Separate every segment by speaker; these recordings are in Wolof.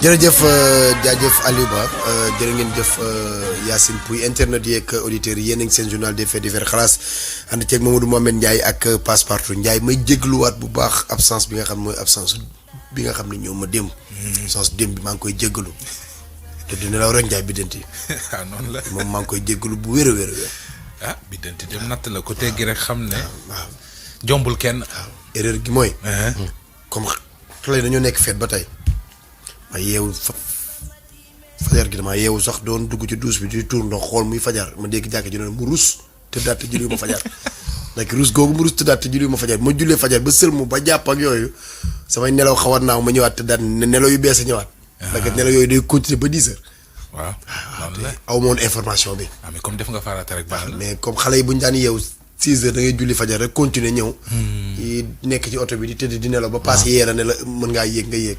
Speaker 1: jërëjëf jaajëf Aliou Ba jërë ngeen jëf Yacine Pouy internet yeeg auditeurs yi yéen a ngi seen journal des faits divers xalaas ànd ceeg Mamadou Mohamed Ndiaye ak Passepartout Ndiaye may jégluwaat bu baax absence bi nga xam mooy absence bi nga xam ne ñoom ma démb. absence démb bi maa ngi koy jéggalu te dina la rek Ndiaye biddanti.
Speaker 2: waaw noonu la
Speaker 1: moom maa ngi koy jéggalu bu wér a wér a wér.
Speaker 2: ah biddanti dem natt la ko teggi rek xam ne.
Speaker 1: waaw
Speaker 2: jombul kenn.
Speaker 1: waaw erreur gi mooy. comme xale yi dañoo nekk feet ba tey. ma yeewu fajar gi dama yeewu sax doon dugg ci douche bi di tuur ndox xool muy fajar ma dégg jàkk ji ne mu rus tëddaat te julli ma fajar nag rus googu mu rus tëddaat te julli ma fajar ma jullee fajar ba sëlmu ba jàpp ak yooyu samay nelaw xawaat naaw ma ñëwaat tëddaat nelaw yu bees a ñëwaat. ndax nelaw yooyu day continuer ba 10 heures.
Speaker 2: waaw noonu la
Speaker 1: aw ma woon information bi.
Speaker 2: ah mais comme def nga farata rek baax na.
Speaker 1: mais comme xale yi bu ñu daan yeewu 6 heures da ngay julli fajar rek continuer ñëw. yi nekk ci oto bi di tëdd di nelaw ba paase yeera ne la mën ngaa yéeg nga yéeg.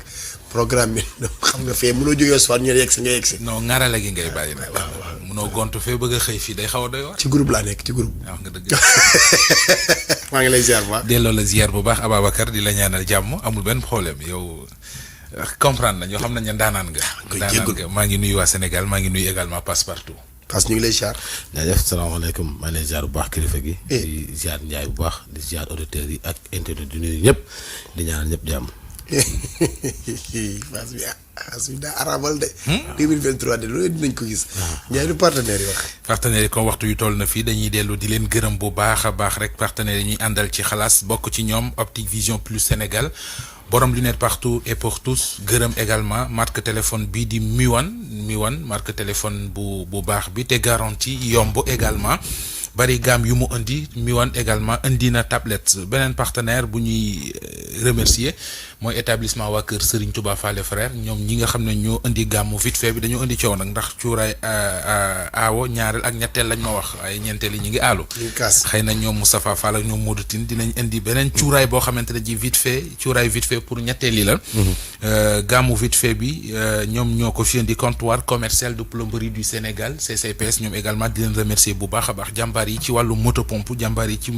Speaker 1: programme bi xam nga fee mënoo jógee soir ñu yegg si nga yegg si.
Speaker 2: non ngarale gi ngay bàyyi nag. waaw mënoo gontu fee bëgg a xëy fii day xaw a doy waar.
Speaker 1: ci groupe laa nekk ci groupe.
Speaker 2: waaw nga dëgg.
Speaker 1: maa ngi lay ziar bu baax.
Speaker 2: delloo la ziar bu baax Ababacar di la ñaanal jàmm amul benn problème yow comprendre nañ yoo xam nañ ne daanaan nga. daanaan nga maa ngi nuyu waa Sénégal maa ngi nuyu également Passepartout.
Speaker 1: Passe ñu ngi lay ziar.
Speaker 3: jaajëf salaamaaleykum maa ngi lay ziar bu baax kilifa gi. di ziar Ndiaye bu baax di ziar auditeurs yi ak internet di nuyu ñëpp di ñaanal ñëpp jàmm.
Speaker 1: Fass bi daa arabal de. 2023 de loolu dinañ ko gis. Ndiaye du partenaire yi wax.
Speaker 2: partenaires yi comme waxtu yu toll na fii dañuy dellu di leen gërëm bu baax a baax rek partenaires yi ñuy àndal ci xalaas bokk ci ñoom Optique Vision Plus Sénégal borom lunette partout et pour tous gërëm également marque téléphone bii di Mi1 marque téléphone bu baax bi te garantie yomb également. bari gaam yu mu indi Mi1 également indi na tablette beneen partenaire bu ñuy remercier mooy établissement waa kër Serigne Touba Fallé frère ñoom ñi nga xam ne ñoo indi gàmmu vite fait bi dañoo indi coow nag ndax cuuraay aawo ñaareel ak ñetteel lañ ma wax ay ñeenteel yi ñu ngi aalu xëy na ñoom Moustapha Fall ak ñoom Modou Tine dinañ indi beneen cuuraay boo xamante ne ji vite fait cuuraay vite fait pour ñetteel yi la gàmmu vite fait bi ñoom ñoo ko fi indi comptoir commercial de plomberie du Sénégal CCPS ñoom également di leen remercier bu baax a baax jàmbaar yi ci wàllu motopompe jàmbaar yi ci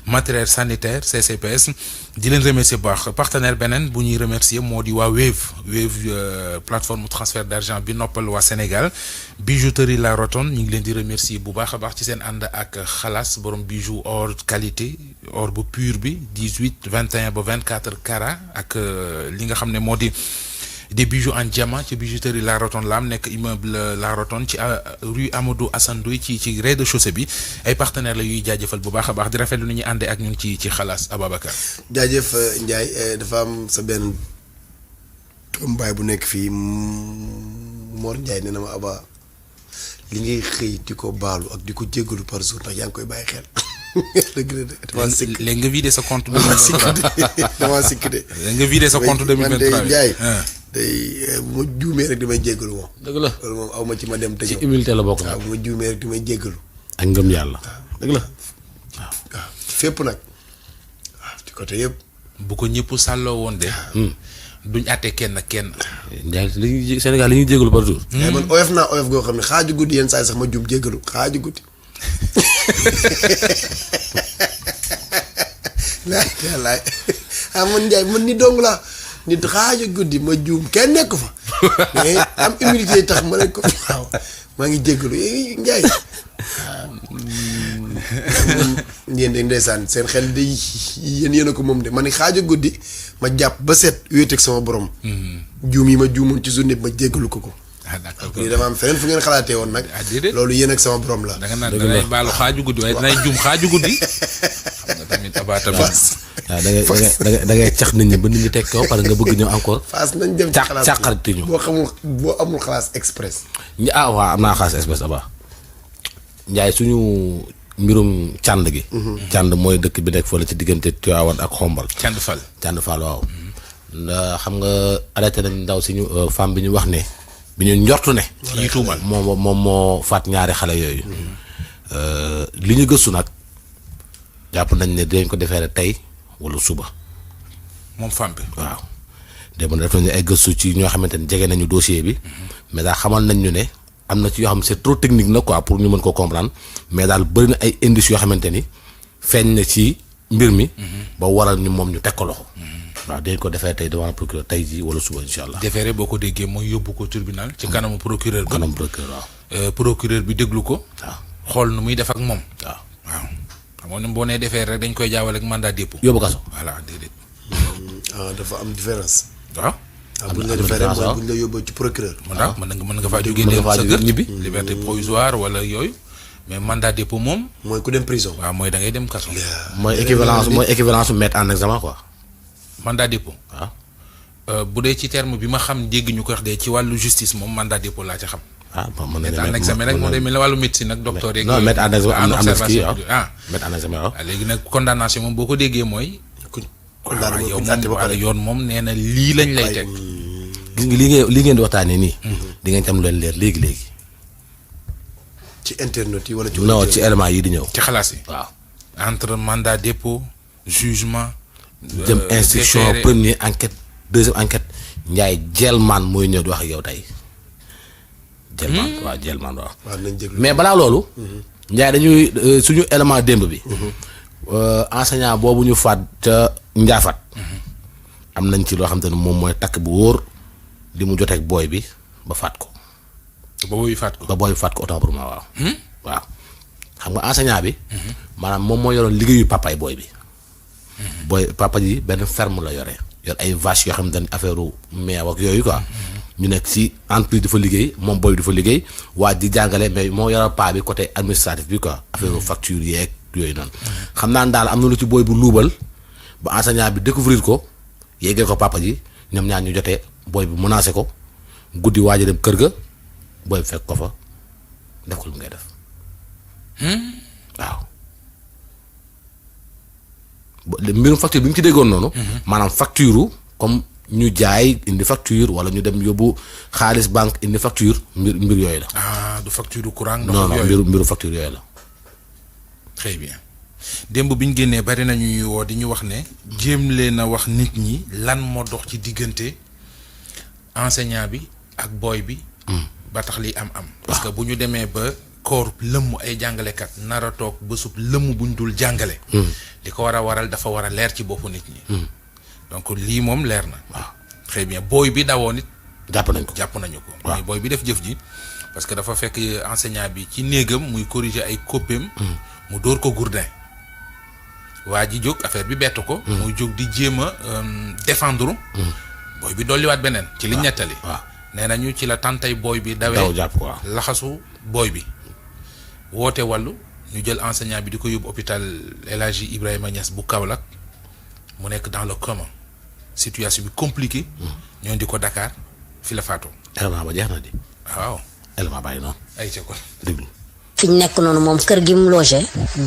Speaker 2: matériel sanitaire CCPS di leen remercier bu baax partenaire beneen bu ñuy remercier moo di waa Wave plateforme transfert d'argent bi noppal waa Sénégal bijouterie La Rotonde ñu ngi leen di remercier bu baax a baax ci seen ànd ak xalaas borom bijou or qualité or bu pur bi 18 21 ba 24 carats ak li nga xam ne moo di des bijoux en diamant ci bijouterie La Rotonde la am nekk immeuble La Rotonde ci rue Amadou Assane Ndoye ci rez-de-chaussée bi ay partenaires la yuy jaajëfal bu baax a baax di rafetlu ni ñuy àndee ak ñun ci xalaas Ababacar.
Speaker 1: jaajëf Ndiaye dafa am sa benn mbaay bu nekk fii Mor Ndiaye nee na ma Aba li ngay xëy di ko baalu ak di ko jéggalu par jour ndax yaa ngi koy bàyyi xel. dëgg la de damaa sikk
Speaker 2: léegi nga vidé sa compte.
Speaker 1: damaa sikk de.
Speaker 2: nga vidé sa compte 2023
Speaker 1: Ndiaye. tey bu ma juumee rek damay jéggalu moom.
Speaker 3: dëgg la
Speaker 1: loolu moom aw ma ci ma dem te
Speaker 3: ci
Speaker 1: ñëw.
Speaker 3: humilité la bokk
Speaker 1: waaw bu ma juumee rek damay jéggalu.
Speaker 3: ak ngëm yàlla. dëgg la
Speaker 1: waaw fépp nag waaw ci côté yëpp.
Speaker 2: bu ko ñëpp sàlloo woon de. duñ àtte kenn.
Speaker 3: Ndiaye li ñuy Sénégal li ñuy jégalu par jour.
Speaker 1: mais man oyof naa oyof goo xam ne xaaju guddi yenn saa yi sax ma juum jéggalu xaaju guddi. laay man Ndiaye man ni dong laa nit xaaju guddi ma juum kenn nekk fa mais am humilité tax ma ne ko waaw maa ngi jéggalu Ndiaye. yéen de ndeysaan seen xel de yéen a ko moom de ma ne xaaju guddi ma jàpp ba set wéeteeg sama borom. juum yi ma juumoon ci journée bi ma jéggalu ko.
Speaker 2: d'accord
Speaker 1: lii dama am feneen fu ngeen xalaatee woon nag. loolu yéen ak sama borom la.
Speaker 2: da nga naan danay baalu xaaju guddi waaye danay juum xaaju guddi. xam nga tamit Aba tamit.
Speaker 3: waaw da ngay cax nit ñi ba nit ñi teg kaw parce que nga bëgg ñëw encore.
Speaker 1: Fass nañ dem ci xalaat
Speaker 3: càqarti ñu.
Speaker 1: boo amul xalaas express.
Speaker 3: waaw am naa xalaas express Aba. Ndiaye suñu mbirum cànd gi. cànd mooy dëkk bi nekk fële ci diggante Tivaouane ak Xombal.
Speaker 2: Cànd Fall
Speaker 3: waaw. xam nga arrêté nañ ndaw si ñu femme bi ñu wax ne. bi ñu njortu ne.
Speaker 2: yi tuumal
Speaker 3: moom moo faat ñaari xale yooyu. li ñu gëstu nag jàpp nañ ne dinañ ko defeere tey wala suba.
Speaker 2: moom femme bi.
Speaker 3: waaw dégg nga def nañu ay gëstu ci ñoo xamante ne jege nañu dossier bi. mais daal xamal nañ ñu ne am na ci yoo xam ne c'est trop technique na quoi pour ñu mën ko comprendre mais daal bëri na ay indices yoo xamante ni feeñ na ci mbir mi. ba waral ñu moom ñu teg ko loxo. waaw dañ ko defee tey devant procureur tey jii wala suba incha allah.
Speaker 2: déféré boo ko déggee mooy yóbbu ko tribunal ci kanamu procureur bi.
Speaker 3: kanam procureur waaw.
Speaker 2: procureur bi déglu ko.
Speaker 3: waaw
Speaker 2: xool nu muy def ak moom.
Speaker 3: waaw.
Speaker 2: xam nga ne boo nee déféré rek dañ koy jaawale ak mandat dépôt.
Speaker 3: yóbbu kaso.
Speaker 2: voilà déedéet.
Speaker 1: dafa am différence.
Speaker 2: waaw.
Speaker 1: bu ñu la defee rek mooy bu ñu la yóbboo ci procureur.
Speaker 2: mën nga faa jógee dem sa kër ñibbi. liberté provisoire wala yooyu. mais mandat dépôt moom.
Speaker 1: mooy ku dem prison.
Speaker 2: waaw mooy da ngay dem kaso.
Speaker 3: mooy équivalence mettre en examen quoi.
Speaker 2: mandat dépôt.
Speaker 3: waaw.
Speaker 2: bu dee ci terme bi ma xam dégg ñu ko wax de ci wàllu justice moom mandat dépôt laa ci xam.
Speaker 3: bon mën nañu
Speaker 2: mettre en examen rek moo day mel ne wàllu médecine ak docteur yeeg.
Speaker 3: non mettre en examen am na kii
Speaker 2: mettre
Speaker 3: en examen waaw.
Speaker 2: léegi nag condamnation moom boo ko déggee mooy.
Speaker 1: condamné
Speaker 2: yow moom yoon moom nee na lii lañ lay teg.
Speaker 3: gis nga li ngeen di waxtaanee nii. di ngeen ci am lu leen leer léegi.
Speaker 1: ci internet yi wala ci.
Speaker 3: non ci éléments yi di ñëw.
Speaker 2: ci xalaas yi.
Speaker 3: waaw.
Speaker 2: entre mandat dépôt jugement.
Speaker 3: jëm instruction première enquête deuxième enquête Ndiaye Jelman mooy ñëw di wax ak yow tey. Jelman waaw Jelman waaw.
Speaker 1: waaw nañ déglu
Speaker 3: mais balaa loolu. Ndiaye dañuy suñu élément démb bi. enseignant boobu ñu faat ca Njaafat. am nañ ci loo xam te ne moom mooy takk bu wóor li mu joteeg booy bi ba faat ko.
Speaker 2: ba booy bi faat ko.
Speaker 3: ba booy bi faat ko autant pour moi waaw. waaw xam nga enseignant bi. maanaam moom moo yoroon liggéeyu papaay booy bi. booy papa ji benn ferme la yore yor ay vaches yoo xam ne affaire meew ak yooyu quoi. ñu nekk ci entreprise di fa liggéey moom booy bi di fa liggéey waa di jàngale mais moo yore paa bi côté administratif bi quoi affaire facture yeeg yooyu noonu. xam naa ne daal am na lu ci booy bu luubal ba enseignant bi découvrir ko yeggee ko papa ji ñoom ñaar ñu jotee booy bi menacé ko guddi waaj a dem kër ga booy bi fekk ko fa def ko lu ngay def. waaw. mbirum facture bi ñu ci déggoon noonu. maanaam facture comme ñu jaay indi facture wala ñu dem yóbbu xaalis banque indi facture mbir yooyu la.
Speaker 2: du facture courant.
Speaker 3: non mbiru facture yooyu la.
Speaker 2: très bien démb bi ñu génnee bari na ñuy woo di ñu wax ne. jéem leen a wax nit ñi lan moo dox ci diggante enseignant bi ak booy bi. ba tax li am. parce que bu ñu demee ba. koor lëmm ay jàngalekat nar a toog bésub lëmm buñ dul jàngale. li ko war a waral dafa war a leer ci boppu nit ñi. donc lii moom leer na.
Speaker 3: waaw
Speaker 2: très bien booy bi dawoon it.
Speaker 3: jàpp nañu ko.
Speaker 2: mooy booy bi def jëf ji. parce que dafa fekk enseignant bi ci néegam muy corriger ay coppéem. mu dóor ko gourdin. waa ji jóg affaire bi bett ko. muy jóg di jéem a défendre. booy bi dolliwaat beneen. ci liñ nettali.
Speaker 3: waaw
Speaker 2: nee nañu ci la tàntay booy bi. dawee
Speaker 3: jàpp ko waaw
Speaker 2: laxasu booy bi. woote wàllu ñu jël enseignant bi di ko yóbbu hôpital El Hadji Ibrahima Niass bu Kaolack mu nekk dans le coma situation bi compliquée. ñoo di ko Dakar fi la faatoo.
Speaker 3: élément ba jeex na di.
Speaker 2: waaw.
Speaker 3: élément bàyyi noonu.
Speaker 2: ay ca kon
Speaker 3: déglu.
Speaker 4: fi ñu nekk noonu moom kër gi mu logé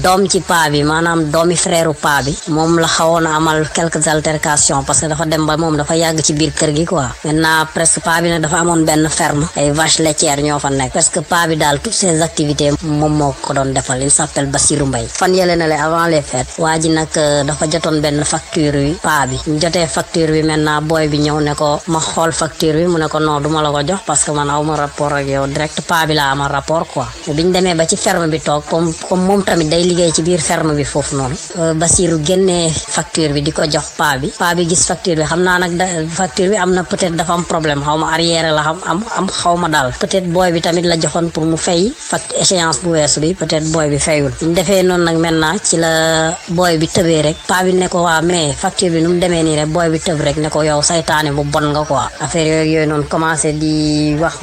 Speaker 4: doom ci paa bi maanaam doomi frère paa bi moom la xawoon a amal quelques altercations parce que dafa dem ba moom dafa yàgg ci biir kër gi quoi maintenant presque paa bi nag dafa amoon benn ferme ay vaches laitières ñoo fa nekk parce que paa bi daal toutes ses activités moom moo ko doon defal il s'appelle Bassirou Mbaye fan yële na le avant les fêtes waa ji nag dafa jotoon benn facture bi paa bi ñu jotee facture bi maintenant booy bi ñëw ne ko ma xool facture bi mu ne ko non duma la ko jox parce que man awma rapport ak yow direct paa bi laa amal rapport quoi biñ demee ba ci ferme bi toog comme moom tamit day liggéey ci biir ferme bi foofu noonu Bassirou génnee facture bi di ko jox paa bi gis facture bi xam naa nag facture bi am na peut-être dafa am problème xaw ma arrière la am xaw ma daal peut-être booy bi tamit la joxoon pour mu fay échéance bu weesu bi peut-être booy bi fayul ñu defee noonu nag maintenant ci la booy bi tëbee rek paa bi ne ko waa mais facture bi nu mu demee nii rek booy bi tëb rek ne ko yow saytaane bu bon nga quoi affaire yooyu noonu commencé di wax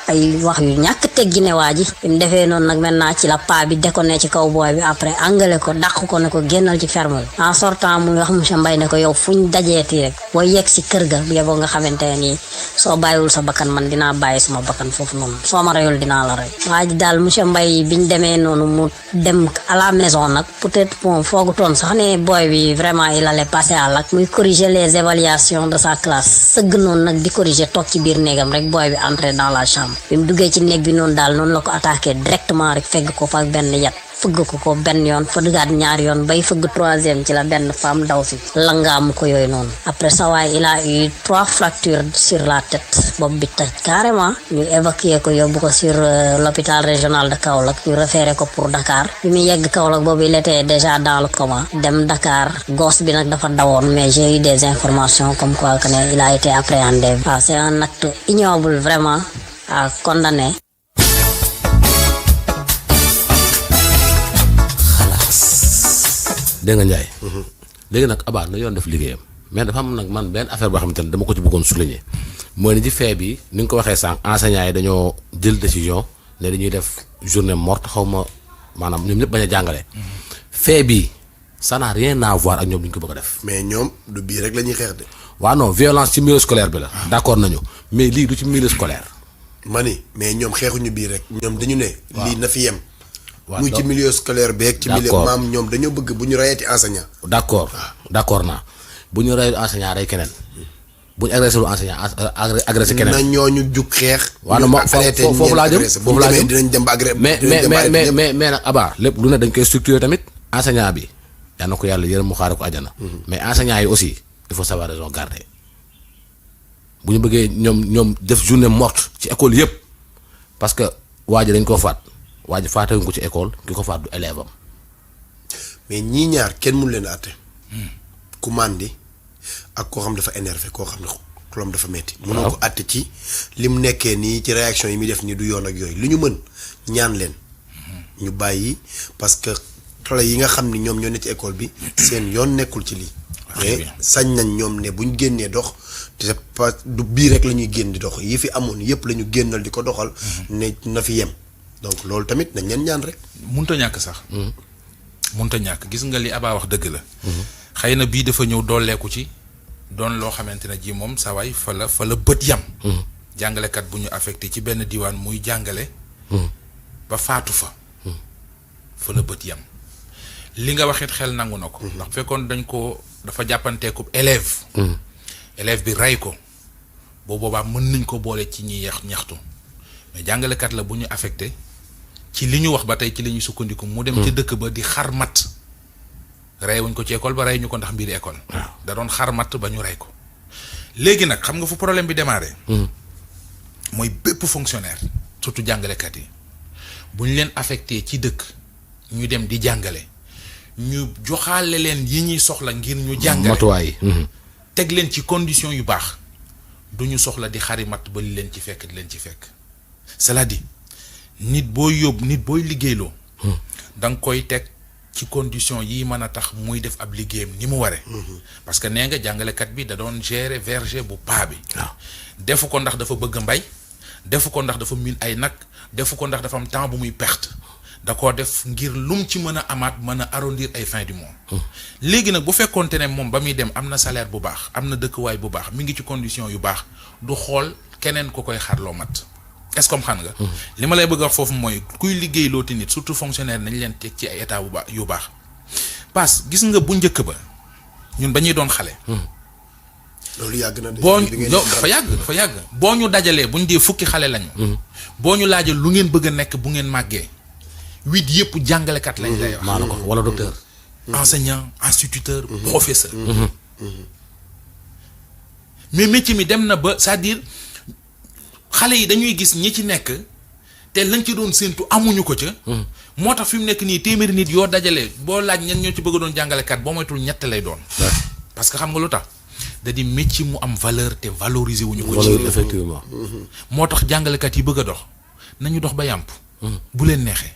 Speaker 4: ay wax yu ñàkk teggi ne waa ji ñu defee noonu nag maintenant ci la paa bi déconné ci kaw booy bi après angale ko dàq ko ne ko génnal ci ferme bi en sortant mu wax monsieur Mbaye ne ko yow fuñ dajeeti rek boo yegg si kër ga yeboo nga xamante ne nii soo bàyyiwul sa bakkan man dinaa bàyyi suma bakkan foofu noonu soo ma reyul dinaa la rey waa ji daal monsieur Mbaye biñ demee noonu mu dem à la maison nag peut-être bon foogutoon sax ne booy bi vraiment il allait passer à l'acte muy corriger les évaluations de sa classe sëgg noonu nag di corriger toog ci biir néegam rek booy bi entré dans la chambre bi mu duggee ci néeg bi noonu daal noonu la ko attaqué directement rek fegg ko fa ak benn yat fëgg ko benn yoon fëggaat ñaari yoon bay fëgg troisième ci la benn femme daw si langaamu ko yooyu noonu après ça waaye il a eu 3 fractures sur la tête bopp bi toj carrément ñu évacuer ko yóbbu ko sur l'hôpital régional de Kaolack ñu référé ko pour Dakar bi muy yegg Kaolack boobu il était déjà dans le coma dem Dakar gosse bi nag dafa dawoon mais j'ai eu des informations comme quoi que ne il a été appréhendé waaw c'est un acte ignoble vraiment à condamner.
Speaker 3: dégg nga Ndiaye. léegi nag Aba na yoon def liggéeyam mais dafa am nag man benn affaire boo xamante ne dama ko ci bëggoon souligner mooy ni ci fee bi ni nga ko waxee sànq enseignants yi dañoo jël décision ne dañuy def journée morte xaw ma maanaam ñoom ñëpp bañ a jàngale. fee bi ça n'a rien à voir ak ñoom li ñu ko bëgg a def.
Speaker 1: mais ñoom du bii rek la ñuy xeex de.
Speaker 3: waaw non violence ci milieu scolaire bi la. d'accord nañu mais lii du ci milieu scolaire.
Speaker 1: ma ni mais ñoom xeexuñu bii rek. ñoom dañu ne. lii na fi yem.
Speaker 3: waaw
Speaker 1: muy ci milieu scolaire beeg. ci milieu maam ñoom dañoo bëgg bu ñu rayati enseignant.
Speaker 3: d'accord d'accord naa bu ñu rayati enseignant rey keneen bu ñu agressé lu enseignant agressé keneen.
Speaker 1: na ñooñu jug xeex.
Speaker 3: waaw non foofu laa jëm foofu laa jëm
Speaker 1: dinañ dem ba agressé.
Speaker 3: mais nag Aba lépp lu ne dañ koy structuré tamit enseignant bi yal na ko yàlla yërëm mu xaare ko àjjana. mais enseignant yi aussi il faut savoir raison garder bu ñu bëggee ñoom def journée morte ci école yëpp parce que waa ji dañ koo faat. waa ji faatewuñ ko ci école ki ko faat du élève am.
Speaker 1: mais ñii ñaar kenn mënu leen a àtte. ku màndi ak koo xam dafa énervé koo xam ne xolam dafa metti. mënoo ko àtte ci li mu nekkee nii ci réaction yi muy def nii du yoon ak yooyu li ñu mën ñaan leen. ñu bàyyi parce que xale yi nga xam ni ñoom ñoo ne ci école bi seen yoon nekkul ci lii. mais sañ nañ ñoom ne buñ génnee dox te c'est pas du bii rek la ñuy génn di dox yi fi amoon yépp la ñu génnal di ko doxal. ne na fi yem. donc loolu tamit nañ leen ñaan rek.
Speaker 2: munta ñàkk sax. munta ñàkk gis nga li Aba wax dëgg la. xëy na bii dafa ñëw dooleeku ci doon loo xamante ne ji moom saa waay fa la bët yam. jàngalekat bu ñu affecté ci benn diwaan muy jàngale. ba faatu fa. fa la bët yam. li nga waxit xel nangu na ko. ndax fekkoon dafa jàppanteeku élève. élève bi rey ko boo boobaa mën nañ ko boole ci ñi ñaxtu. mais jàngalekat la bu ñu affecté ci li ñu wax ba tey ci li ñu sukkandiku mu dem ci dëkk ba di xar matt rey wuñ ko ci école ba rey ñu ko ndax mbiri école da doon xar matt ba ñu rey ko léegi nag xam nga fu problème bi démarré mooy bépp fonctionnaire surtout jàngalekat yi bu ñu leen affecté ci dëkk ñu dem di jàngale ñu joxaale leen yi ñuy soxla ngir ñu jàngale
Speaker 3: matuwaay
Speaker 2: teg leen ci condition yu baax du ñu soxla di xari matt ba li leen ci fekk di leen ci fekk cela dit nit booy liggéeyloo da nga koy teg ci condition yi mën a tax muy def ab liggéeyam ni mu waree. parce que nee nga jàngalekat bi da doon gérer verger bu paa bi. defu ko ndax dafa bëgg mbay defu ko ndax dafa miin ay nag defu ko ndax dafa am temps bu muy perte da koo def ngir lum ci mën a amaat mën a arrondir ay fin du mois. léegi nag bu fekkoonte ne moom ba muy dem am na salaire bu baax am na dëkkuwaay bu baax mi ngi ci condition yu baax du xool keneen ko koy xarloo mat. est-ce que xam nga. li ma lay bëgg a wax foofu mooy kuy liggéey looti nit surtout fonctionnaire nañ leen teg ci ay état bu baax yu baax parce que gis nga bu njëkk ba ñun ba ñuy doon xale.
Speaker 1: loolu yàgg na
Speaker 2: boo dafa yàgg boo ñu dajalee bu ñu dee fukki xale lañu. boo ñu laajee lu ngeen bëgg a nekk bu ngeen màggee 8 yëpp jàngalekat lañ lay wax.
Speaker 3: maanaam ko wala docteur.
Speaker 2: enseignant instituteur professeur. mais métier mi dem na ba c'est-à-dire. xale yi dañuy gis ñi ci nekk te lañ ci doon séentu amuñu ko ca. moo tax fi mu nekk nii téeméeri nit yoo dajalee boo laaj ñen ñoo ci bëgg doon jàngalekat boo moytul ñett lay doon. parce que xam nga lu tax da di métier mu am valeur te valoriser wuñu ko ci.
Speaker 3: effectivement.
Speaker 2: moo tax jàngalekat yi bëgg a dox nañu dox ba yàmp. bu leen neexee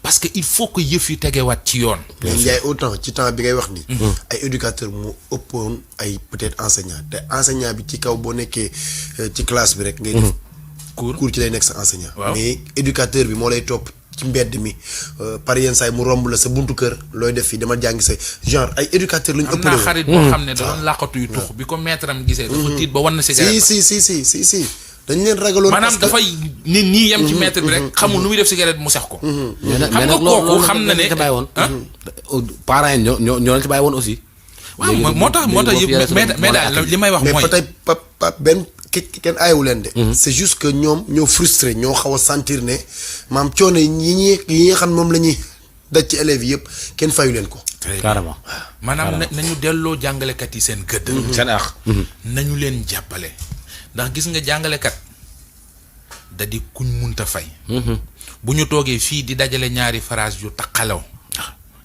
Speaker 2: parce que il faut que yëf yi tegewaat ci yoon.
Speaker 1: mais Ndiaye autant ci temps bi ngay wax ni ay éducateur mu ëppoon ay peut-être enseignant te enseignant bi ci kaw boo nekkee ci classe bi rek. ngay def cours ci lay nekk sa enseignant. mais éducateur bi moo lay topp ci mbedd mi par yenn saa yi mu romb la sa buntu kër looy def fii dama jàngi sa genre ay éducateur lu ñu ëppale.
Speaker 2: am naa xarit boo xam ne da doon làqatu yu tux bi ko maître am gisee. dafa tiit ba wan na cigarette.
Speaker 1: si dañ leen ragaloon.
Speaker 2: maanaam dafay nit ñi yem ci maître bi rek xamul nu muy def cigarette mu sex ko.
Speaker 3: mais nag
Speaker 2: xam nga kooku xam na ne
Speaker 3: bàyyi woon. parents yi ñoo leen ci bàyyi woon aussi.
Speaker 2: waaw moo tax yëpp mais daal li may wax mooy.
Speaker 1: mais ba tey benn kenn aayewu leen de. c'est juste que ñoom ñoo frustré ñoo xaw a sentir ne maam coono yi nga xam moom la ñuy daj ci élèves yi yëpp kenn fayu leen ko.
Speaker 3: carrément.
Speaker 2: maanaam nañu delloo jàngalekat yi seen gëdd.
Speaker 3: seen aax.
Speaker 2: nañu leen jàppale ndax gis nga jàngalekat da di kuñ munta fay. bu ñu toogee fii di dajale ñaari phrase yu taqalaw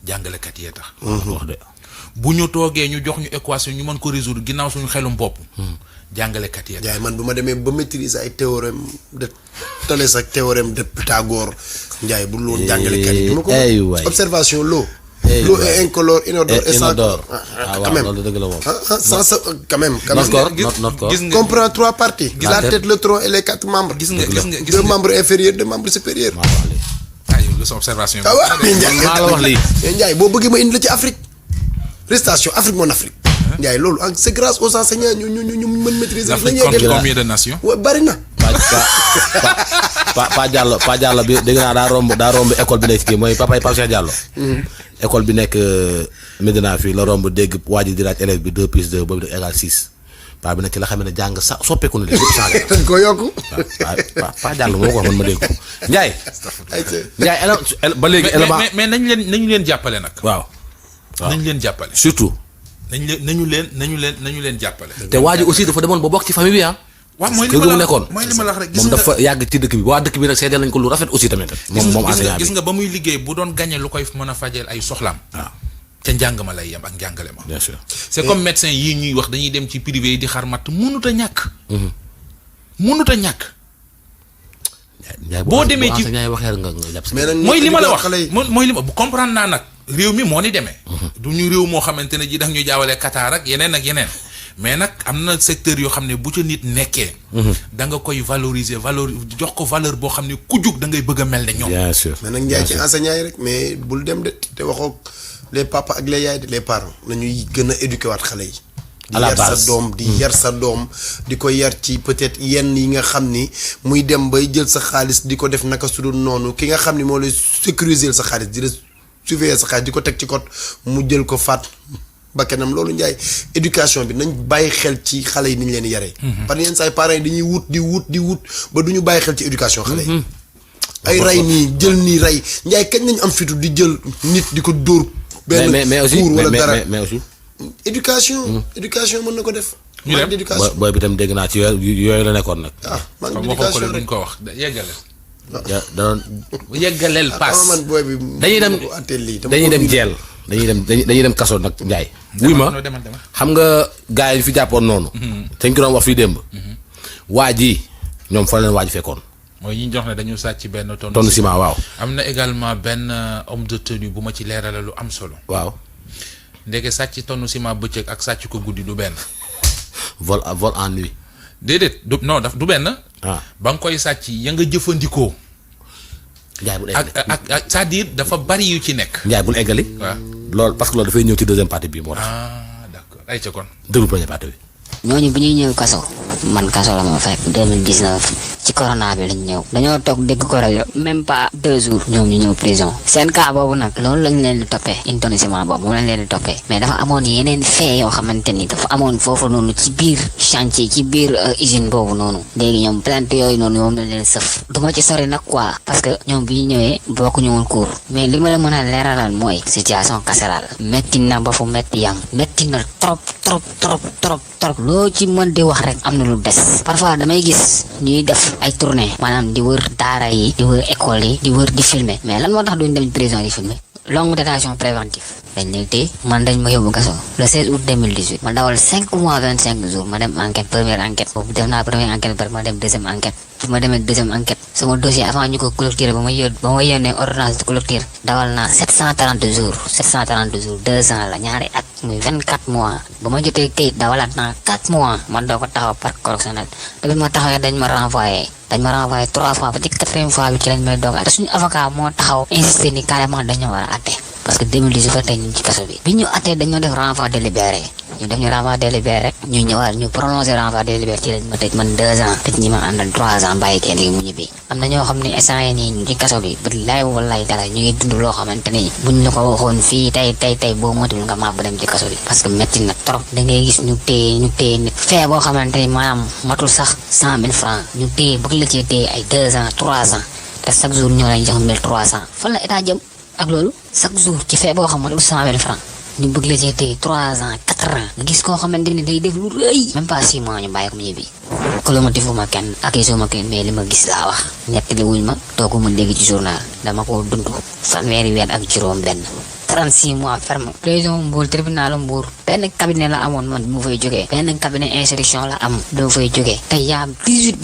Speaker 2: jàngalekat yee tax.
Speaker 3: wax de.
Speaker 2: bu ñu toogee ñu jox ñu équation ñu mën ko résoudre ginnaaw suñu xelum bopp. jàngalekat yee tax.
Speaker 1: Njaay man bu ma demee ba maîtriser ay théorème de Thalès ak théorème de Pythagore Njaay bu loon jàngalekat yi. du ma ko observation l'eau. l'eau est incolore inodore et sans corps. quand même
Speaker 3: loolu dëgg la moom.
Speaker 1: sans quand même.
Speaker 3: notre corps
Speaker 2: gis nga
Speaker 1: comprend 3 parties. la tête le tronc et les 4 membres.
Speaker 2: gis nga
Speaker 1: 2 membres inférieurs 2 membres supérieurs.
Speaker 2: sa observation.
Speaker 1: ah waaw mais Ndiaye
Speaker 3: maa la wax lii.
Speaker 1: mais Ndiaye boo bëggee ma indi la ci Afrique. prestation Afrique mon Afrique. Ndiaye loolu c'est grâce aux enseignants ñu mën maîtriser.
Speaker 2: l'Afrique compte combien de nations.
Speaker 1: waaw bari na.
Speaker 3: Pa Diallo bi dégg naa daa romb école bi nekk ci kii mooy Pape Cheikh Diallo. école bi nekk Medina fii la romb dégg waa ji di laaj élève bi 2 plus 2 boobu def égal 6 paa bi nag ci la xam ne jàng sa soppeeku na de lépp changé.
Speaker 1: dañ ko yokku.
Speaker 3: waaw Pa Diallo moo ko wax man ma dégg ko Ndiaye. Ndiaye ba léegi élément
Speaker 2: mais nañu leen jàppale nag.
Speaker 3: waaw.
Speaker 2: nañu leen jàppale.
Speaker 3: surtout.
Speaker 2: nañu leen jàppale.
Speaker 3: te waa ji aussi dafa demoon ba bokk ci famille bi ah.
Speaker 2: waaw mooy
Speaker 3: li ma la nekkoon
Speaker 2: mooy li ma la wax rek.
Speaker 3: moom dafa yàgg ci dëkk bi waa dëkk bi nag seedeel nañ ko lu rafet aussi tamit. moom enseignant bi
Speaker 2: gis nga ba muy liggéey bu doon gagné lu koy mën a fajeel ay soxlaam.
Speaker 3: waaw
Speaker 2: ca njàng ma lay yem ak njàngale ma.
Speaker 3: bien sûr.
Speaker 2: c'est comme médecin yii ñuy wax dañuy dem ci privé yi di xar matt mënut a ñàkk. mënut a ñàkk. boo demee ci
Speaker 3: enseignant yi waxee nga jàpp si.
Speaker 1: mais nag
Speaker 2: mooy li ma la wax mooy li ma bu comprendre naa nag réew mi moo ni demee. du ñu réew moo xamante ne ji daf ñu jaawale Qatar ak yeneen mais nag am na secteur yoo xam ne bu ca nit nekkee. da nga koy valoriser jox ko valeur boo xam ne ku jug da ngay bëgg a mel ne ñoom.
Speaker 3: bien sûr.
Speaker 1: mais nag Ndiaye ci enseignants yi rek mais bul dem de te waxoo les papas ak les yaay de les parents nañuy gën a éduquer waat xale yi.
Speaker 3: à la base
Speaker 1: di yar sa doom di yar sa doom di ko yar ci peut-être yenn yi nga xam ni muy dem bay jël sa xaalis di ko def naka su dul noonu ki nga xam ni moo lay sécuriser sa xaalis di la surveiller sa xaalis di ko teg ci code mu jël ko faat bakkanam loolu Ndiaye éducation bi nañ bàyyi xel ci xale yi ni ñu leen di yaree. parce que yenn saa yi parents yi dañuy wut ba du ñu bàyyi xel ci éducation xale yi. ay rey nii jël nii rey Ndiaye kañ nañ am fitu di jël nit di ko dóor. benn cours wala dara
Speaker 3: mais aussi.
Speaker 1: éducation mën na ko def.
Speaker 2: ñu dem
Speaker 1: éducation
Speaker 3: booy bi tam dégg naa ci yooyu la nekkoon nag.
Speaker 1: man
Speaker 2: comme waxoo ko de duñ ko wax yeggaleel.
Speaker 3: da doon
Speaker 2: yeggaleel paas
Speaker 1: man booy bi.
Speaker 3: dañuy dem jeel dañuy dem kaso nag Ndiaye. wuy ma xam nga gars yi fi jàppoon noonu. te ñu ko doon wax fii démb. waa ji ñoom fa leen waa ji fekkoon.
Speaker 2: mooy ñi jox ne dañu sàcc benn
Speaker 3: tonne ciment waaw.
Speaker 2: am na également benn homme de tenue bu ma ci leerale lu am solo.
Speaker 3: waaw.
Speaker 2: ndeke sàcc tonne ciment bëccëg ak sàcc ko guddi du benn.
Speaker 3: vol en nuit.
Speaker 2: déedéet du benn. ba nga koy sàcc ya nga jëfandikoo.
Speaker 3: Ndiaye bul
Speaker 2: eggali ak c'est-à-dire dafa bari yu ci nekk.
Speaker 3: Ndiaye bul eggali.
Speaker 2: waaw
Speaker 3: loolu parce que loolu dafay ñëw ci deuxième partie bi moo tax.
Speaker 2: d'accord ay ca kon.
Speaker 3: déglu première partie bi.
Speaker 4: ñooñu bu ñuy ñëw kaso man kaso la ma fekk 2019 ci corona bi lañ ñëw dañoo toog dégg ko rajo même pas 2 jours ñoom ñu ñëw prison seen cas boobu nag loolu lañ leen di toppee une tonne ciment boobu moom lañ leen di toppee mais dafa amoon yeneen fait yoo xamante ni dafa amoon foofu noonu ci biir chantier ci biir usine boobu noonu léegi ñoom plainte yooyu noonu moom lañ leen sëf du ma ci sori nag quoi parce que ñoom bi ñu ñëwee bokkuñu woon cours mais li ma la mën a leeralal mooy situation carcérale métti na ba fu métti yam métti na trop loo ci mën di wax rek am na lu des parfois damay gis ñuy def ay tournée maanaam di wër daara yi di wër école yi di wër di filmer mais lan moo tax duñ dem prison di filmer longue détention préventive dañ leen téye man dañ ma yóbbu kaso le 16 août 2018 ma dawal 5 mois 25 jours ma dem enquête première enquête boobu def naa première enquête par ma dem deuxième enquête bi ma demee deuxième enquête sama dossier avant ñu ko clôturer ba ma yónnee ordonnance de clôture dawal naa 730 jours 2 ans la ñaari at muy 24 mois ba ma jotee kayit dawalaat naa 4 mois man doo ko taxaw parc correctionnel te bi ma taxawee dañ ma renvoyé 3 fois ba ci 4e fois bi ci lañ may doog a te suñu avocat moo taxaw insisté ni carrément dañoo war a atte parce que 2018 tey ñu ci kaso bi ñu attee dañoo def renvoi délibéré
Speaker 5: ñu def ñu renvoi délibéré rek ñu ñëwaat ñu prolongé renvoi délibéré ci lañ ma tëj man 2 ans tëj ñi ma àndal 3 ans bàyyi kenn gi mu ñibbi am na ñoo xam ne instant yi nii ñu ci kaso bi billaay wallaay dara ñu ngi dund loo xamante ni buñ la ko waxoon fii tey boo matul nga maa ba dem ci kaso bi parce que métti na trop da ngay gis ñu téye nit fee boo xamante ni maanaam matul sax 100 000 francs ñu téye bëgg la cee téye ay 2 ans 3 ans te chaque jour ñoo lay jox 1300 fan la état jëm ak loolu chaque jour ci fee boo xam matul 100 000 francs ñu bëgg la cee téye 3 ans 4 ans nga gis koo xamante ni day def lu rëy même pas 6 mois ñu bàyyi ko mu ñibbi colomotifu ma kenn accusé ma kenn mais li ma gis laa wax nettali wuñ ma toogu ma dégg ci journal dama ko dund fanweeri weer ak juróom benn 36 mois ferme prison Mbour tribunal Mbour benn cabinet la amoon man mu fay jógee benn cabinet instruction la am doo fay jógee te yaa 18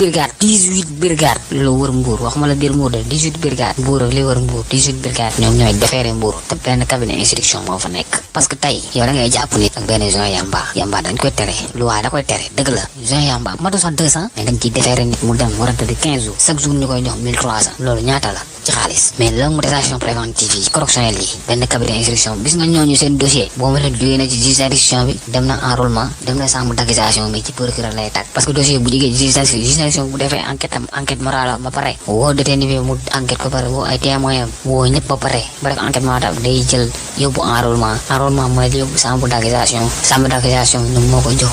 Speaker 5: brigades lu wër Mbour waxuma la biir Mbour de 18 brigades Mbour ak li wër Mbour 18 brigades ñoom ñooy defeere Mbour te benn cabinet instruction moo fa nekk parce que tey yow da ngay jàpp nit ak benn joint yamba dañ koy tere loi da koy tere dëgg la joint yamba matu sax 200 mais dañ ciy defeere nit mu dem war a tëdd 15 jours chaque jour ñu koy jox 1300 loolu ñaata la ci xaalis mais longue détention préventive yi correctionnel yi benn cabinet instruction gis nga ñooñu seen dossier boo ma leen jógee na ci juge d'instruction bi dem na enrôlement dem na chambre d'accusation bi ci procureur lay tàgg parce que dossier bu jigee juge d'instruction bu defee enquête morale ba pare woo détenu bi mu enquête ko pare woo ay témoins woo ñëpp ba pare ba def enquête morale day jël yóbbu enrôlement mooy yóbbu chambre d'accusation ñoom moo ko jox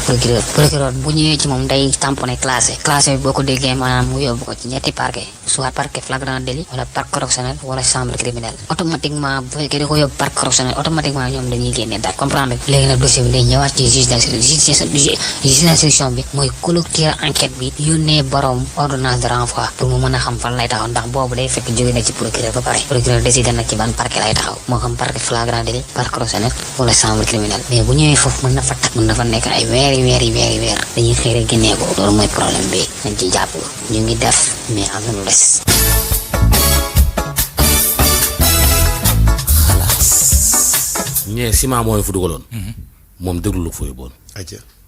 Speaker 5: procureur bu ñëwee ci moom day tamponné classé bi boo ko déggee maanaam mu yóbbu ko ci ñetti parquet soit parquet flagrant délit wala parquet correctionnel wala chambre criminelle automatiquement bu fekkee da ko yóbbu parquet correctionnel automatiquement ñoom dañuy génne date comprendre léegi nag dossier bi day ñëwaat ci juge d'instruction bi mooy clôturer enquête bi yónnee borom ordonnance de renvoi pour mu mën a xam fan lay taxaw ndax boobu day fekk jóge na ci procureur ba pare procureur décidé nag ci ban parquet lay taxaw moo xam parquet flagrant délit parquet correctionnel wala chambre criminelle mais bu ñëwee foofu mën na fa nekk ay weer dañuy xëy rek génnee ko loolu mooy problème bi nañ ci jàpp ñu ngi def mais am na lu des.
Speaker 3: ñee ciment mooy fu dugaloon. moom déglu lu fooy boon.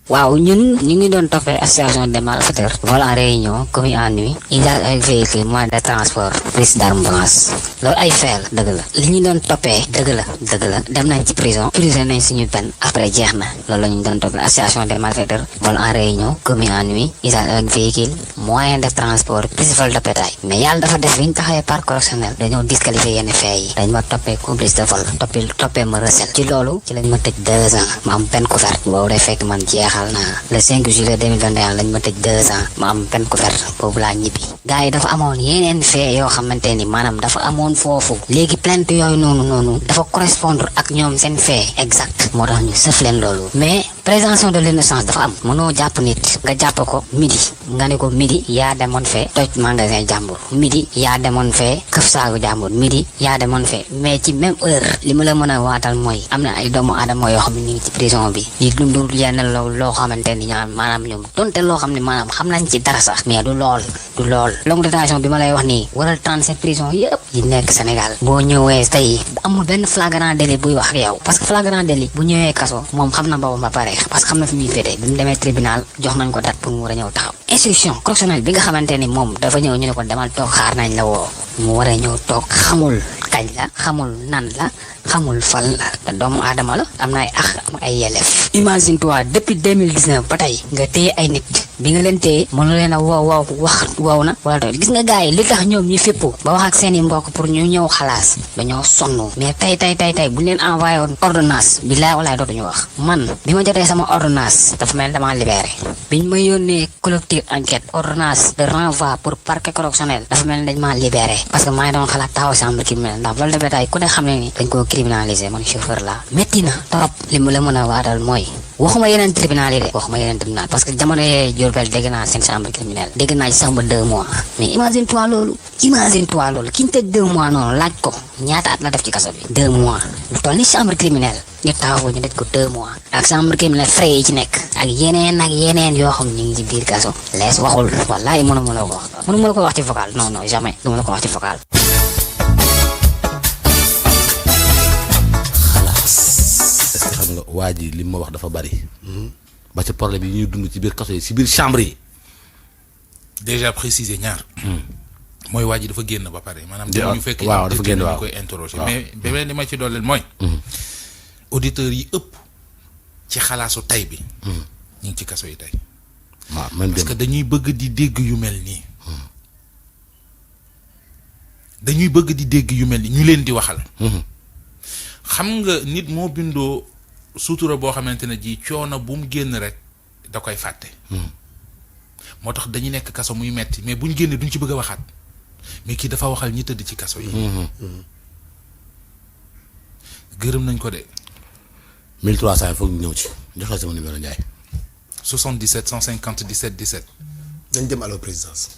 Speaker 5: waaw ñun ñu ngi doon toppee association des malfaiteurs vol en réunion commis en nuit usage avec véhicule moyen de transport prise d'armes blanches loolu ay fee la dëgg la li ñu doon toppee dëgg la dem nañ ci prison nañ suñu peine après jeex na loolu la ñu doon toppee association des malfaiteurs vol en réunion commis en nuit usage avec véhicule moyen de transport prise vol de bétail mais yàlla dafa def bi ñu taxawee parc correctionnel dañoo disqualifier yenn fee yi dañ ma toppee complice de vol toppee ma recel ci loolu ci lañ ma tëj 2 ans ma am peine couverte boobu day fekk man jeexal le 5 juillet 2021 lañ ma tëj 2 ans ma am peine couverte boobu laa ñibbi gars yi dafa amoon yeneen fee yoo xamante ni maanaam dafa amoon foofu léegi plainte yooyu noonu dafa correspondre ak ñoom seen fee exact moo tax ñu sëf leen loolu mais présomption de l'innocence dafa am mënoo jàpp nit nga jàpp ko midi nga ne ko midi yaa demoon fee toj magasin jàmbur midi yaa demoon fee këf saagu jàmbur midi yaa demoon fee mais ci même heure li ma la mën a waatal mooy am na ay doomu aadama yoo xam ne ñu ngi ci prison bi di dund yenn loo xamante ni ñaan maanaam ñoom donte loo xam ne maanaam xam nañ ci dara sax mais du lool longue détention bi ma lay wax nii waral 37 prison yëpp yi nekk Sénégal boo ñëwee tey amul benn flagrant délit buy wax ak yow parce que flagrant délit bu ñëwee kaso moom xam na boppam ba pare parce que xam na fi muy féete bi mu demee tribunal jox nañ ko date pour mu war a ñëw taxaw instruction correctionnelle bi nga xamante ni moom dafa ñëw ñu ne ko demal toog xaar nañ la woo mu war a ñëw toog xamul kañ la xamul nan la xamul fan la te doomu aadama la am na ay am ay yelleef imagine toi depuis 2019 ba tey nga téye ay nit bi nga leen téye mënu leen a wow na wala doy gis nga gars yi li tax ñoom ñu fippu ba wax ak seen i mbokk pour ñu ñëw xalaas dañoo sonn mais tey bu ñu leen envoyé woon ordonnance billaay walaay dootuñu wax man bi ma jotee sama ordonnance dafa mel damaa libéré biñ ma yónnee collectif enquête ordonnance de renvoi pour parquet correctionnel dafa mel dañ maa libéré parce que maa ngi doon xalaat taxaw chambre criminelle ndax vol de bétail ku ne xam ne ni dañ koo criminalisé man chauffeur la métti na trop li mu la mën a waatal mooy waxuma yeneen tribunal yi de parce que jamono yee Diourbel dégg naa seen chambre criminelle dégg naa ci sax ba 2 mois mais imagine toi loolu ki ñu tëj 2 mois noonu laaj ko ñaata at la def ci kaso bi 2 mois lu toll ni chambre criminelle ñu taxaw ñu def ko 2 mois ak chambre criminelle frais yi ci nekk ak yeneen yoo xam ñu ngi ci biir kaso lees waxul wallahi mënuma la ko wax ci vocal non jamais du ma la ko wax ci vocal.
Speaker 3: waa ji li ma wax dafa bari. ba ci problème yi ñuy dund ci biir kaso yi ci biir chambre yi.
Speaker 2: déjà préciser ñaar. mooy waa ji dafa génn ba pare maanaam. ñu fekk
Speaker 3: dafa génn
Speaker 2: ñu koy interroger mais beneen li ma ci dooleel mooy. auditeurs yi ëpp ci xalaasu tay bi ñu ngi ci kaso yi tey
Speaker 3: waaw man
Speaker 2: parce que dañuy bëgg di dégg yu mel nii dañuy bëgg di dégg yu mel nii ñu leen di waxal xam nga nit moo bindoo sutura boo xamante ne ji coono bu mu génn rek da koy fàtte moo tax dañuy nekk kaso muy metti mais buñ génnee duñ ci bëgg a waxaat mais kii dafa waxal ñi tëdd ci kaso yi gërëm nañ ko de
Speaker 3: 1300 foog ñu ñëw ci jox la sama numéro Ndiaye
Speaker 2: 77 150 17 17
Speaker 1: nañ dem allo présidence.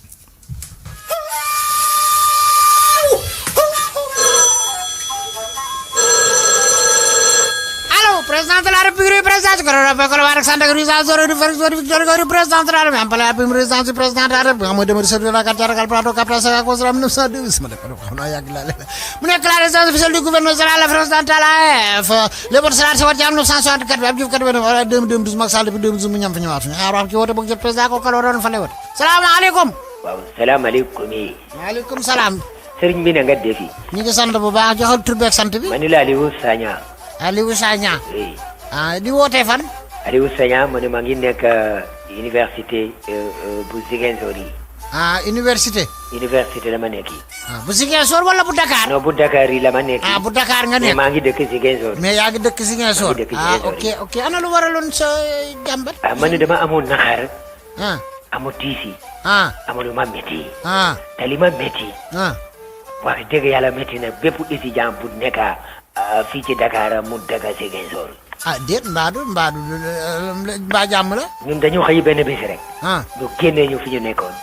Speaker 6: Président de la République, président de la République, président de la République, président de la République, président de la République, mooy demeure de la carte Dakar Plateau Cap Saga Consram 1902 ma def xam naa yàgg laa mu nekk la résidence officielle du gouverneur général la France dans la F Léopold Sédar Senghor ci 1964 bi Abdou Diouf 89 2012 Macky Sall depuis 2012 mu ñam fi ñëwaat fi wax ci woote bëgg jot président ko kala doon fa ne wote salaamaaleykum
Speaker 7: waaw salaamaaleykum yi
Speaker 6: waaleykum salaam
Speaker 7: sëriñ bi na nga defi
Speaker 6: ñu ngi sant bu baax joxal tur beeg sant bi
Speaker 7: ma ni la Aliou Sagna
Speaker 6: Aliou Sagna
Speaker 7: oui
Speaker 6: di wootee fan
Speaker 7: Aliou Sagna ma ne maa ngi nekk université bu Ziguinchor yi
Speaker 6: université
Speaker 7: université la ma nekk yi
Speaker 6: bu Ziguinchor wala bu Dakar
Speaker 7: non bu Dakar yi la ma nekk yi
Speaker 6: bu Dakar nga
Speaker 7: mais
Speaker 6: nekk
Speaker 7: maa ngi dëkk Ziguinchor
Speaker 6: mais yaa ngi dëkk Ziguinchor
Speaker 7: maa ngi dëkk Ziguinchor
Speaker 6: ok ana lu waraloon sa jàmbat
Speaker 7: ma ne dama amoon naxar
Speaker 6: ah
Speaker 7: amu tiisi
Speaker 6: ah
Speaker 7: amu lu ma métti
Speaker 6: ah
Speaker 7: te li ma métti
Speaker 6: ah
Speaker 7: wax dëgg yàlla métti na bépp étudiant bu nekk fii ci Dakar mu dëkk Ziguinchor
Speaker 6: déet mbaa jàmm la
Speaker 7: ñun dañu xëy benn bés rek ñu génnee ñu fi ñu nekkoon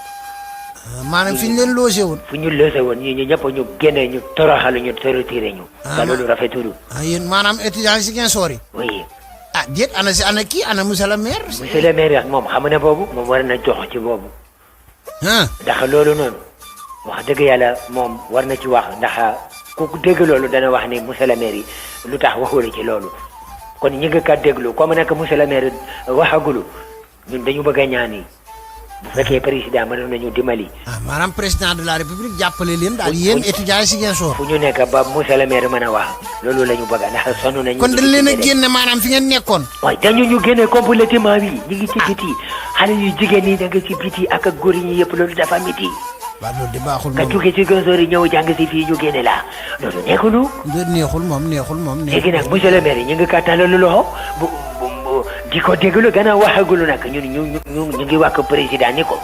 Speaker 6: maanaam fi ñu leen logé woon
Speaker 7: fu ñu logé woon ñu ñëpp ñu génnee ñu toroxalu ñu retiré ñu ba loolu rafetul
Speaker 6: yéen maanaam étudiant yi Ziguinchor yi
Speaker 7: oui
Speaker 6: déet ana kii ana monsieur le maire
Speaker 7: monsieur le maire moom xam na boobu moom war na jox ci boobu ndax loolu noonu wax dëgg yàlla moom war na ci wax ndax ku dégg loolu dana wax ni monsieur le maire yi lu tax waxul ci loolu kon ñi nga kat déglu comme nag monsieur le maire waxagulu ñun dañu bëgg a ñaan yi bu fekkee président mën nañu dimbali.
Speaker 6: maanaam président de la république jàppale leen daal yéen étudiants yi Ziguinchor.
Speaker 7: fu ñu nekk ba monsieur le maire mën a wax loolu la ñu bëgg ndax sonn nañu.
Speaker 6: kon dañ leen a génne maanaam fi ngeen nekkoon.
Speaker 7: waaye dañu ñu génne complètement bi ñu ngi ci biti xale yu jigéen ñi da nga ci biti ak góor ñi yëpp loolu dafa miti.
Speaker 6: waaw loolu di baaxul
Speaker 7: nga jóge ci Ziguinchor yi ñëw jàng si fii ñu génne la loolu nekkulu.
Speaker 6: neexul moom.
Speaker 7: léegi nag monsieur le maire ñu ngi kàttan lu loxo bu di ko déglu gën a waxagulu nag ñu ngi wax président ni ko.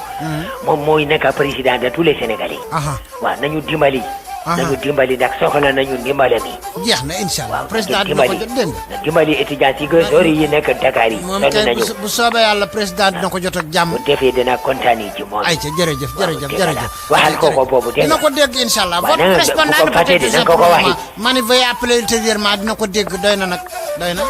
Speaker 7: moom mooy nekk président de tous les Sénégalais. waaw nañu dimbali. nañu dimbali nag soxla nañu dimbale mi.
Speaker 6: jeex na incha allah président dina ko jot dégg nga.
Speaker 7: dimbali étudiants yi Ziguinchor yi nekk Dakar yi.
Speaker 6: moom kay bu soobee yàlla président dina ko jot ak jàmm.
Speaker 7: bu defee dina kontaan yi ci moom.
Speaker 6: ayca jërëjëf.
Speaker 7: waxal ko boobu dégg
Speaker 6: dina ko dégg incha allah.
Speaker 7: waaw
Speaker 6: votre correspondant
Speaker 7: fàtte dina ko waxi.
Speaker 6: mani veuillez appeler ultérieurement dina ko dégg doy na nag doy na.